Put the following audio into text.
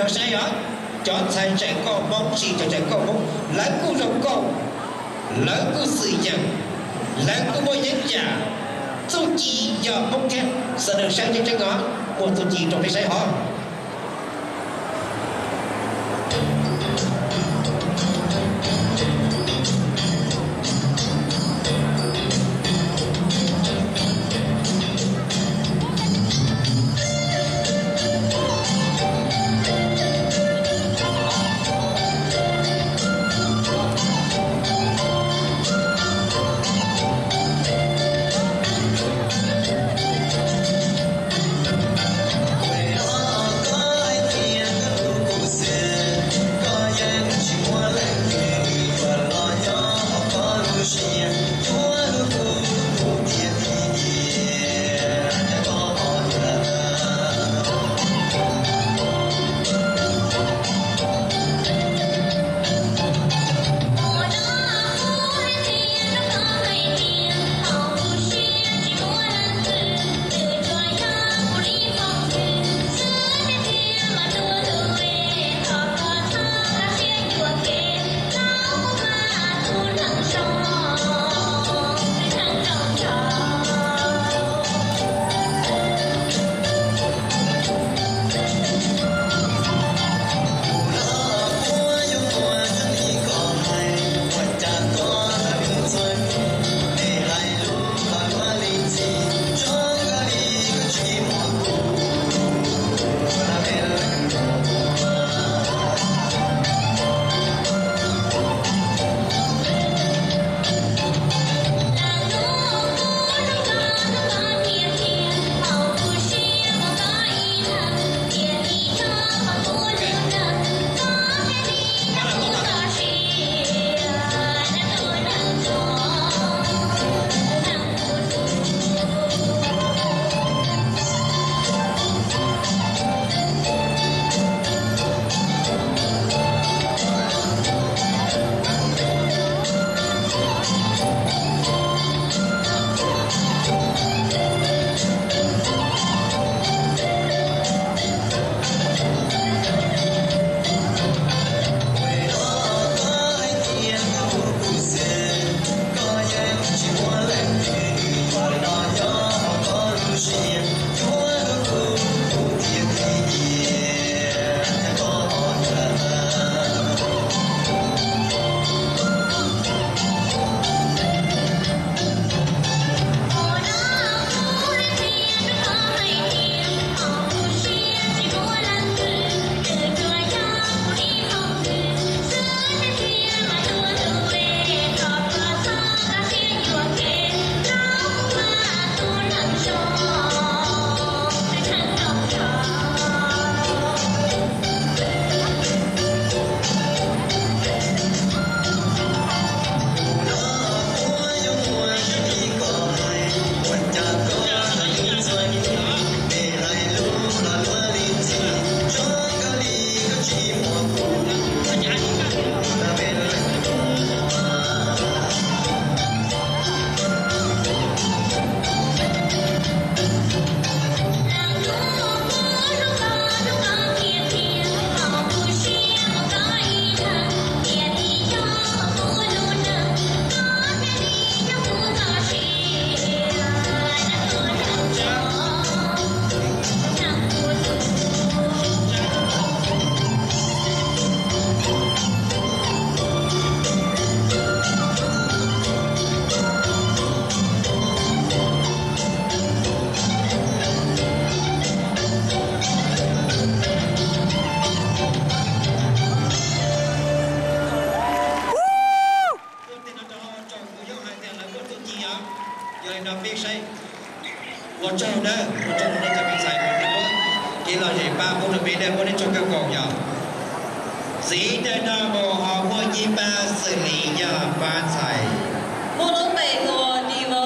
Saib os, cov ntxhais tseem nkauj Hmoob, tsis cov tseem nkauj Hmoob, lawv kuj zoo nkauj, lawv kuj xwm yeem, lawv kuj muaj yeeb yam, txuj ci yog Hmoob thiab. Sawv daws saib tseeb tseeb os, muaj txuj ci rau peb saib hov. Ua tsaug nawb, ua tsaug nej cov me ntxhais uas nej muab kev lom zem pab pub rau peb, nej muab nej txoj kawg nkaus yog. Txiv neej no mus ho muaj ib pab xws li yog pab ntxhais.